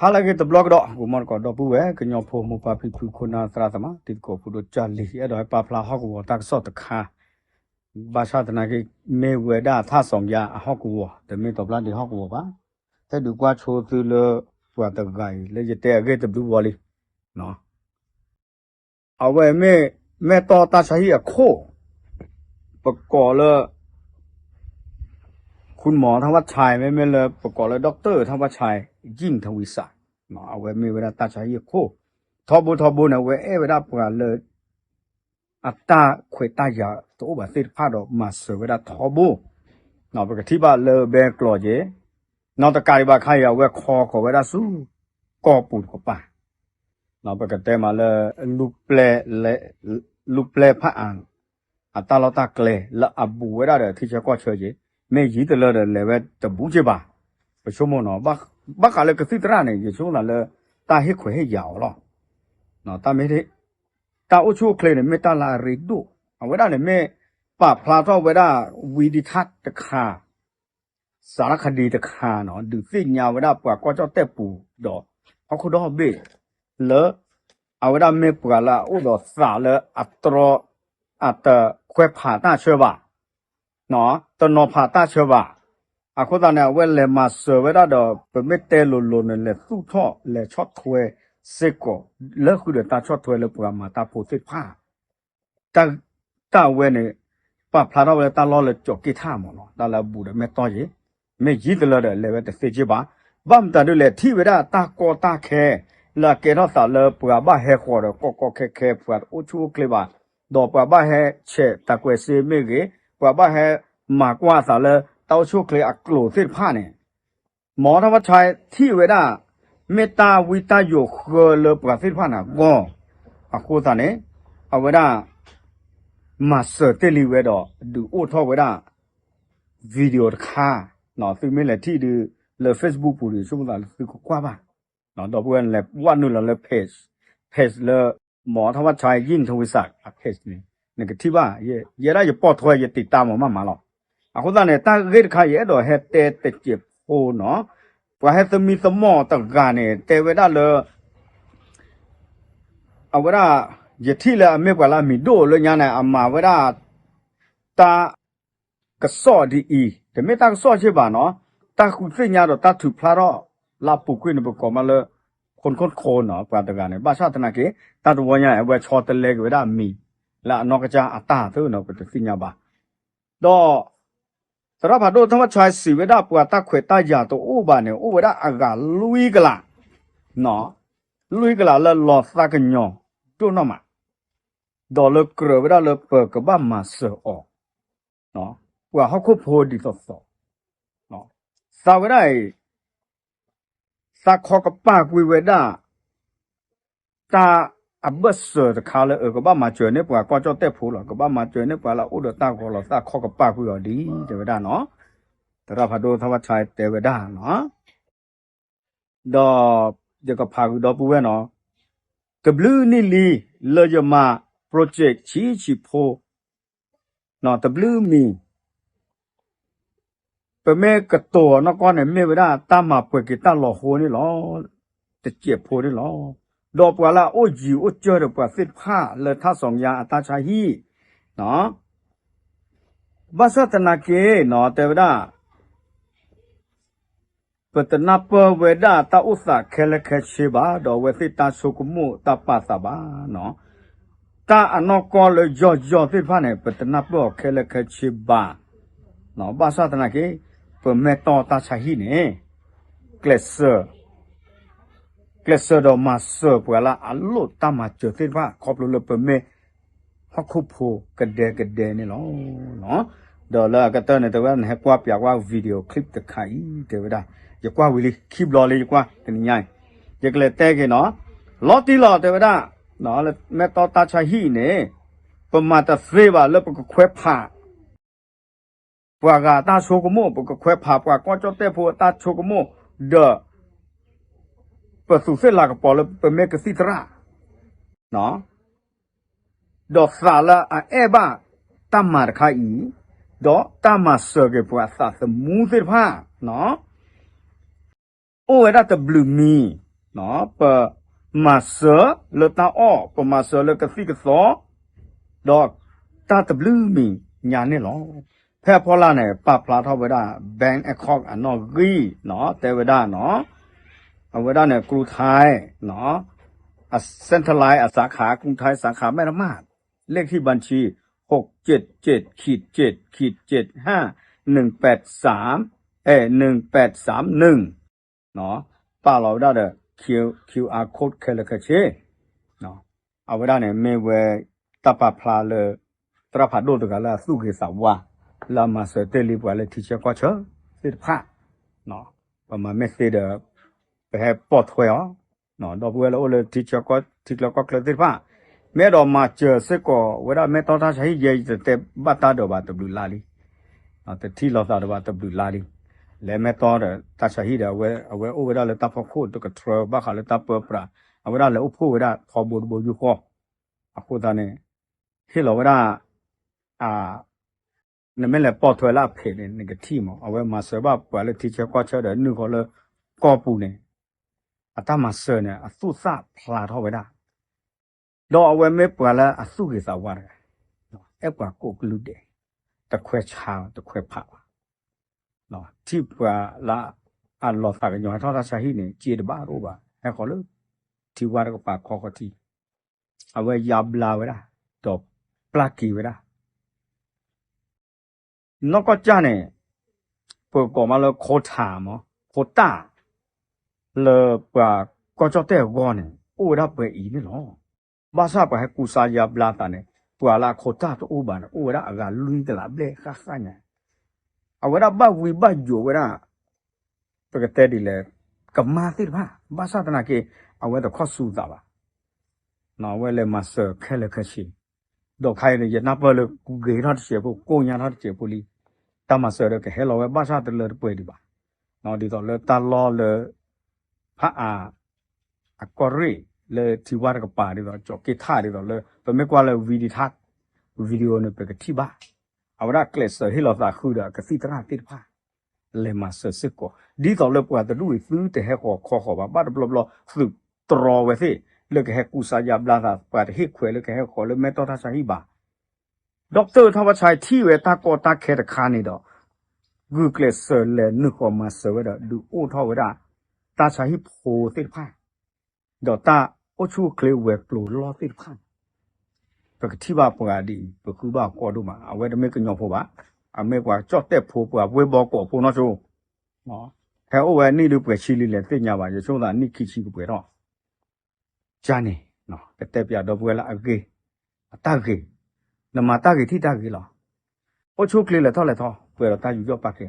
ဟါလၢအဂ့ၤတဘျီကဒီး ဂီၤမီၢ်တကိးဒီပုၢ်ဝဲၢ် ကညီဖိမိၢ်ပၢ်ဖံဖု ခိၣ်နၢ်သရၣ်သမါ တံၤသကိးဖိဒိၣ်ကၢ်လံၤ အဲၣ်ဒိးဟဲပာ်ဖျါဟီၣ်ကဝီၤတၢ်ကစီၣ်တခါ, ဘၣ်ဆၣ်သနာ်က့ မ့ၢ်ဝဲဒၣ်ထၣ်စီၤယါအဟီၣ်ကဝီၤ တမ့ၢ်တီၤပျၢ်ဒ့ဟီၣ်ကဝီၤဘၣ်. ဟဲဒုးကွၢ်ဆိသုလၢ ပှၤတဂၤအံၤ လၢယတဲအဂ့ၢ်တဘျုးဘီလံ အဝဲမ့ၢ် မဲၢ်တီၢ်တၢ်ဆါဟံၣ်အခိၣ် ပကိးလၢ คุณหมอ ธวัชชัย မ့မ့ၢ်လၢပကိးလၢ ดอกเตอร์ ธวัชชัย ยิ่งทวีศักดิ์ အဝဲမ့ၢ်ဝဲဒၣ်တၢ်ဆါဟံၣ်အခိၣ် ထီဘိထီဘိန့ၣ် အဝဲအဲၣ်ဝဲဒၣ်ပှၤလၢ အတၢ်ခွဲးတၢ်ယာ်တအိၣ်ဘၣ်သ့ၣ်တဖၣ်ဒီးမၤစၢၤဝဲဒၣ်ထီဘိ ပကထံၣ်ဘၣ်လၢဘဲကျိာ်က့ၤ နီၢ်တကးဒံးဘၣ်ခါအံၤ အဝဲခီဃီၤဝဲဒၣ်ဆူ ကီၢ်ပူၤတကပၤ ပကတဲမးလၢ လူၢ်ပျဲၢ်ဖးအၣ် အတၢ်လီၢ်တၢ်ကျဲလၢအဘူးဝဲဒၣ်ဒီးထံဆၢကီၢ်ဆၢက့ၤ မ့ၢ်ယံၤတလၢဒီးလဲၤဝဲတဘူးက့ၤဘၣ် ပဆိကမိၣ်နီၤ ဘၣ်ဃးလၢကသံၣ်သရၣ်န့ၣ် ယဆိကမိၣ်သးလၢ တၢ်ဟ့ၣ်ခွဲးဟ့ၣ်ယာ်အီၤလီၤ တၢ်မ့ၢ် တၢ်အိၣ်ဆူၣ်အိၣ်ချ့န့ၣ် မ့ၢ်တၢ်လၢအရ့ဒိၣ် အဝဲဒၣ်န့ၣ်မ့ၢ်ပာ်ဖျါထီၣ်ဝဲဒၣ် ဝံၤဒံထါတခါ စးထီၣ်ခဒံတခါနီၤ ဒုးသ့ၣ်ညါဝဲဒၣ်ပှၤကီၢ်ကၠီၣ်တဲၣ်ပူၤဒီး ဟီၣ်ခိၣ်ဒီဘ့ၣ် လၢ အဝဲဒၣ်မ့ၢ်ပှၤလၢအအိၣ်ဒီးသးလၢအတြီ အတခွဲးဖးတၢ်ဆၢဘၣ် တနီၤဖးတၢ်ဆၢဘၣ်. အဃိသတးန့ၣ် အဝဲလဲၤမၤစၢၤဝဲဒၣ်ဒီး ပမ့ၢ်တဲလိၤလိၤန့ၣ် လဲၤသူၣ်ထီၣ်လဲၤဆီၣ်ထွဲစ့ၢ်ကီး လၢဃုာ်ဒီးတၢ်ဆီၣ်ထွဲလၢပှၤမၤတၢ်ဖိသ့ၣ်တဖၣ် တၢ်ဝဲန့ၣ် ပာ်ဖျါထီၣ်ဝဲလၢတၢ်လီၢ်လၢကၠီၤက့ၢ်ထၣ်မ့ၢ်နီၤ တၢ်လၢအဘူးဒီးမ့ၢ်တီၢ်က့ၤ မ့ၢ်ယံၤတလၢဒီးလဲၤဝဲတသ့က့ၢ်ဘၣ်. ဘၣ်မတၤဒုလဲၤထံၣ်ဝဲဒၣ်တၢ်ကီတၢ်ခဲ လၢအကဲထီၣ်သးလၢပှၤဘၣ်ဟဲဃီၤဒီးကီကီခဲခဲ ပှၤတအိၣ်ဆူၣ်အိၣ်ချ့ဘၣ်, ဒီးပှၤဘၣ်ဟဲဆဲးတၢ်ကွဲးစ့မ့ၢ်ဂ့ၤ, ပှၤဘၣ်ဟဲမၤကွၢ်အသးလၢတၢ်အိၣ်ဆူၣ်အိၣ်ချ့အကျိၤသ့ၣ်တဖၣ်န့ၣ် မီထီၣ်ဝဲဆါထံၣ်ဝဲဒၣ် မ့ၢ်တၢ်ဝံတၢ်ယိးဃၢလၢပှၤသ့ၣ်တဖၣ်န့ၣ်အဂီၢ်, အဃိသတးန့ၣ် အဝဲဒၣ် မၤစၢၤတ့ၢ်လံဝဲဒီး ဒုးအိၣ်ထီၣ်ဝဲဒၣ် video တခါ, သုမ့ၢ်လဲၤထံၣ်ဒုး လၢ Facebook ပူၤဒီး ဆိကမိၣ်သးလၢသုကကွၢ်ဘၣ်, ဒီပုၢ်ဝဲၢ်လဲၤဝဲနုာ်လီၤလၢ page, page လၢ မီထီၣ်ဝဲဆါ ယံၣ်ထဝံစး အ page န့ၣ် နကထံၣ်ဘၣ်, ယဲဒၣ်ယပိာ်ထွဲယတံာ်တာ်မးမးမးလီၤ. အဃိသတးန့ၣ် တၢ်ဂ့ၢ်တခါယအဲၣ်ဒိးဟဲတဲတစဲးဖိနီၤ, ပှၤဟဲသမံသမိးတဂၤန့ၣ် တဲဝဲဒၣ်လၢ အဝဲဒၣ် ယထံၣ်လၢအမ့ၢ်ပှၤလၢအမံၤဒိၣ်လၢညါန့ၣ် အမၤဝဲဒၣ် တၢ် ကစီၣ်ဒ်အံၤ, တမ့ၢ်တၢ်ကစီၣ်က့ၢ်ဘၣ်နီၤ, တၢ်ဃုသ့ၣ်ညါဒီးတၢ်ထုးဖျါထီၣ်လၢအပူၤကွံာ်န့ၣ် ပကိးမးလၢ ခိၣ်ခိၣ်ခိၣ်နီၤ ပှၤတဂၤန့ၣ် ဘၣ်ဆၣ်သနာ်က့ တၢ်တဝီညါ အဝဲဆီတလဲက့ၤဝဲဒၣ်အမံၤ လၢအနီၢ်ကစၢ်အတၢ်သ့ၣ်နီၤ ပတသ့ၣ်ညါဘၣ်. ဒီး သရၣ်ဖးဒိၣ်ထီၣ်ဝဲဆါစံးဝဲဒၣ် ပှၤတၢ်ခွဲးတၢ်ယာ်တအိၣ်ဘၣ်န့ၣ် အိၣ်ဝဲဒၣ်အဂၤလွံၢ်ကလး, လွံၢ်ကလးလၢလီၤသးကညီၤဒိၣ်နီၢ်မး, ဒီးလၢကြၢးဝဲဒၣ်လၢပကဘၣ်မၤစၢၤအီၤ ပှၤဟီၣ်ခိၣ်ဖိဒ်သိးသိး, သးဝဲဒၣ်အံၤ သးခီကပာ်ကွံာ်ဝဲဒၣ် တၢ်အဘၢၣ်စၢၤတခါလၢ အ ကဘၣ်မၤစၢၤန့ၢ်ပှၤကီၢ်ကၠီၣ်တဲၣ်ဖိလီၤ, ကဘၣ်မၤစၢၤန့ၢ်ပှၤလၢအအိၣ်ဒီးတၢ်ဂီၤလီၤသးခီကပာ်ကွံာ်အီၤဒ်တဲဝဲဒၣ်နီၤ, သရၣ်ဖးဒိၣ်ထီၣ်ဝဲဆါတဲဝဲဒၣ်နီၤ ဒီး ယကဖးဃုာ်ဒီပုၢ်ဝဲၢ်နီၤ, တဘျုးနံၣ်လံ လၢယမၤ project ဆံးဆံးဖိ တဘျုးမံၤ ပမ့ၢ်ကတိၤအီၤနီၢ်ကီၢ်န့ၣ် မ့ၢ်ဝဲဒၣ်တၢ်မၤပှဲၤက့ၤတၢ်လီၤဟိန့ၣ်လီၤ, တစဲးဖိန့ၣ်လီၤ. ဒီးပှၤလၢအအိၣ်ယံၤအိၣ်ကၢဒီးပှၤသ့ၣ်တဖၣ်လၢထါစီၤညါအတၢ်ဆါဟံၣ် ဘၣ်ဆၣ်သနာ်က့နီၤ တဲဝဲဒၣ် ပတနၢ်ပၢၢ်ဝဲဒၣ်တၢ်အိၣ်သးခဲလၢာ်ခဲဆ့ဘၣ်, ဒီးအဝဲသ့ၣ်တၢ်ဆိကမိၣ်တၢ်ပာ်သးဘၣ်နီၤ, တၢ်အနီၢ်ကီၢ်လၢယီၢ်ယီၢ်သ့ၣ်တဖၣ်န့ၣ် ပတနၢ်ပၢၢ်အီၤခဲလၢာ်ခဲဆ့ဘၣ်, ဘၣ်ဆၣ်သနာ်က့ ပမ့ၢ်တီၢ်တၢ်ဆါဟံၣ်န့ၣ် ကျဲးစၢး ကျဲးစၢးဒီးမၤစၢၤပှၤလၢအလိၣ်တၢ်မၤစၢၤသ့ၣ်တဖၣ် ခီဖျိလၢပမ့ၢ် ဟီၣ်ခိၣ်ဖိကဒဲကဒဲန့ၣ်လီၤ. ဒီးလၢအကတၢၢ်န့ၣ် တဲဝဲဒၣ် နဟဲကွၢ်ပၠးကွၢ် video clip တခါအံၤ တဲဝဲဒၣ် ယကွၢ်ဝံၤလံ ခံဘျီလံ ယကွၢ် တနံၤညါအံၤ ယကလဲၤတဲက့ၤနီၤ, လီၤတံၢ်လီၤ တဲဝဲဒၣ် မ့ၢ်တီၢ်တၢ်ဆါဟံၣ်အံၤန့ၣ် ပမၤတသ့ဘၣ်လၢပကခွဲးဖး ပှၤဂၤအတၢ်ဆိကမိၣ်, ပကခွဲးဖးပှၤကီၢ်ကၠီၣ်တဲၣ်ဖိအတၢ်ဆိကမိၣ်, ဒီး ပသူးသ့ၣ်လၤကပီၤလၢပမ့ၢ်ကသံၣ်သရၣ်, ဒီးသးလၢအအဲၣ်ဘၣ်တၢ်မၤတခါအံၤ, ဒီးတၢ်မၤစၢၤက့ၤပှၤသးသမူသ့ၣ်တဖၣ် အိၣ်ဝဲဒၣ်တဘျုးမံၤ ပမၤစၢၤလၢတၢ်အီၣ်, ပမၤစၢၤလၢကသံၣ်ကသီ, ဒီးတၢ်တဘျုးမံၤညါန့ၣ်လီၤ. ဖဲအဖီလာ်န့ၣ် ပာ်ဖျါထီၣ်ဝဲဒၣ် Bank Account အနီၣ်ဂံၢ်နီၤ, တဲဝဲဒၣ်နီၤ, အဝဲဒၣ်န့ၣ် ကရူၢ်ထါ အ Centrelink အစးခး, ကရူၢ်ထါ စးခး မဲၣ်တမး လ့ၣ်ခံဘၣ်ထံ หกเจ็ดเจ็ดขีดเจ็ดขีดเจ็ดห้าหนึ่งแปดสาม အဲ หนึ่งแปดสามหนึ่ง ပာ်လီၤဝဲဒၣ်ဒီး QR code ခဲလၢာ်ခဲဆ့, အဝဲဒၣ်န့ၣ် မ့ၢ်ဝဲတၢ်ပာ်ဖျါလၢ သရၣ်ဖးဒိၣ်တဂၤလၢအသူၣ်ဂ့ၤသးဝါ, လၢအမၤစၢၤတ့ၢ်လံပှၤလၢထံဆၢကီၢ်ဆၢသ့ၣ်တဖၣ်, ပမၤမ့ၢ်သ့ဒီး ပဟဲပိာ်ထွဲအီၤ, ဒီပုၢ်ဝဲၢ်လၢအိၣ်လၢထံဆၢကီၢ် ထံချၢကီၢ်ချၢသ့ၣ်တဖၣ်, မ့ၢ်အဲၣ်ဒိးမၤစၢၤစ့ၢ်ကီး ဝဲဒၣ်မဲၢ်တီတၢ်ဆါဟံၣ်ယဲ ယတတဲဘၣ်တၢ်ဒီးဘၣ်တဘျုးလါလံ တထံၣ်လိာ်သးဒီးဘၣ်တဘျုးလါလံ. လဲၤမဲၢ်တီဒီးတၢ်ဆါဟံၣ်ဒီး အဝဲအိၣ်ဝဲဒၣ်လၢတၢ်ဖီခိၣ်တကထြၢ ဘၣ်ဃးလၢတၢ်ပၢပြး, အဝဲဒၣ်လဲၤအိၣ်ဖှိၣ်ဝဲဒၣ်ထီဘိတဘိယူၢ်ဃီ, အဃိသတးန့ၣ် ဟ့ၣ်လီၤဝဲဒၣ် နမ့ၢ်လဲၤပိာ်ထွဲလၢအဖဲးန့ၣ် နကထံၣ်မး, အဝဲမၤစၢၤဘၣ်ပှၤလၢထံဆၢကီၢ်ဆၢဒီးနုာ်ဃီလၢကီၢ်ပူၤန့ၣ်, အတၢ်မၤစၢၤန့ၣ် အသူၣ်သၣ်ဖျါထီၣ်ဝဲဒၣ် ဒီးအဝဲမ့ၢ်ပှၤလၢအသူၣ်ဂ့ၤသးဝါတဂၤ, အဲၣ်ပှၤကိးကလုာ်ဒဲး, တခွဲးဆါတခွဲးဖးဘၣ်, ထံၣ်ပှၤလၢအလီၤသးကညီၤဟဲထီၣ်တၢ်ဆါဟံၣ်န့ၣ် စ့တဘၣ်တအိၣ်ဘၣ်, ဟဲဃီၤလၢထံဝါတကပၤခီဃီၤထံ, အဝဲယါဘျါဝဲဒၣ်, ဒီးပျၢ်က့ၤဝဲဒၣ် နီၢ်ကီၢ်ကၢ်န့ၣ် ပကိးမးလၢခိတၢ်မး, ခိတၢ် လၢပှၤကီၢ်ကၠီၣ်တဲၣ်အဂီၢ်န့ၣ် အိၣ်ဝဲဒၣ်ပှဲၤအံၤန့ၣ်လီၤ. ဘၣ်ဆၣ်ပှၤဟဲကူစါယါဘျါသးန့ၣ် ပှၤလၢအခိတၢ်တအိၣ်ဘၣ်န့ၣ် အိၣ်ဝဲဒၣ်အဂၤလွံၢ်ကလးဘျဲၣ်ဃၣ်ဃၣ်ညါ, အဝဲဒၣ်ဘၣ်ဝံဘၣ်ယိးဝဲဒၣ် ပကတဲဒ်လဲၣ်, ကမၢ်သ့ၣ်တဖၣ်, ဘၣ်ဆၣ်သနာ်က့ အဝဲတခီၣ်ဆူသးဘၣ် အဝဲလဲၤမၤစၢၤခဲလၢာ်ခဲဆ့, ဒီးခါအံၤန့ၣ် ယနၢ်ပၢၢ်လၢကူဂ့ၤထီၣ်တစဲးဖိ ကိၢ်ညါထီၣ်တစဲးဖိလံ, တၢ်မၤစၢၤဒီးကဟဲလီၤဝဲဘၣ်ဆၣ်တလၢတပှဲၤဒံးဘၣ်, ဒ်သိးလၢတၢ်လီၢ်လၢ ဖးအါ အကီၢ်ရ့ၣ် လၢထံဝါတကပၤဒ်သိး ကၠီၤက့ၢ်ထၣ်ဒ်သိးလၢ ပမ့ၢ်ကွၢ်လၢ video န့ၣ် ပကထံၣ်ဘၣ်, အဝဲဒၣ်ကျဲးစၢးဟ့ၣ်လီၤသးဃုာ်ဒီးအကသံၣ်သရၣ်သ့ၣ်တဖၣ် လဲၤမၤစၢၤစ့ၢ်ကီး, ဒ်သိးလၢပှၤတဒူၣ်အံၤသုတဟဲဃီၤခီဃီၤဘၣ်, ဘၣ်တဘျီဘျီသုးတြီဝဲသ့ၣ် လၢကဟဲကူစါယါဘျါသး, ပှၤတဟ့ၣ်ခွဲးလၢကဟဲဃီၤလၢမဲၢ်တီၢ်တၢ်ဆါဟံၣ်ဘၣ် ဒီးပသ့ၣ်ထီၣ်ဘၣ်ဆါထံၣ်ဝဲတၢ်ကီတၢ်ခဲတခါန့ၣ်ဒီး ဂုာ်ကျဲးစၢးလဲၤနုာ်ဃီၤမၤစၢၤဝဲဒီး ဒုးအိၣ်ထီၣ်ဝဲဒၣ် တၢ်ဆါဟံၣ်ဖိသ့ၣ်တဖၣ်, ဒီးတၢ်အိၣ်ဆူၣ်အိၣ်ချ့ဝဲၤကျိၤလီၢ်သ့ၣ်တဖၣ်န့ၣ် ပကထံၣ်ဘၣ်ပှၤဒ်အံၤ ပဃုဘၣ်အကီၢ်ဒိၣ်မး, အဝဲတမ့ၢ်ကညီဖိဘၣ်, အမ့ၢ်ပှၤကၠီၣ်တဲၣ်ဖိ ပှၤဝ့ၢ်ဘီကီးဖိနီၢ်ဆိ, ဟဲအိၣ်ဝဲနံၣ်ဒုးပှဲၤဆံလံလဲၣ်သ့ၣ်ညါဘၣ်, ယဆိကမိၣ်သးနံၣ်ခံဆံကပှဲၤထီၣ် ကန့ၣ် ကတဲပၠးဒီပုၢ်ဝဲၢ်လၢအဂ့ၤ, အတၢ်ဂ့ၤ, နမၤတၢ်ဂ့ၤထံၣ်တၢ်ဂ့ၤလီၤ. အိၣ်ဆူၣ်အိၣ်ချ့လဲၤထီၣ်လဲၤထီ ပှဲၤဒီးတၢ်ယူးယီၣ်ပာ်ကဲ,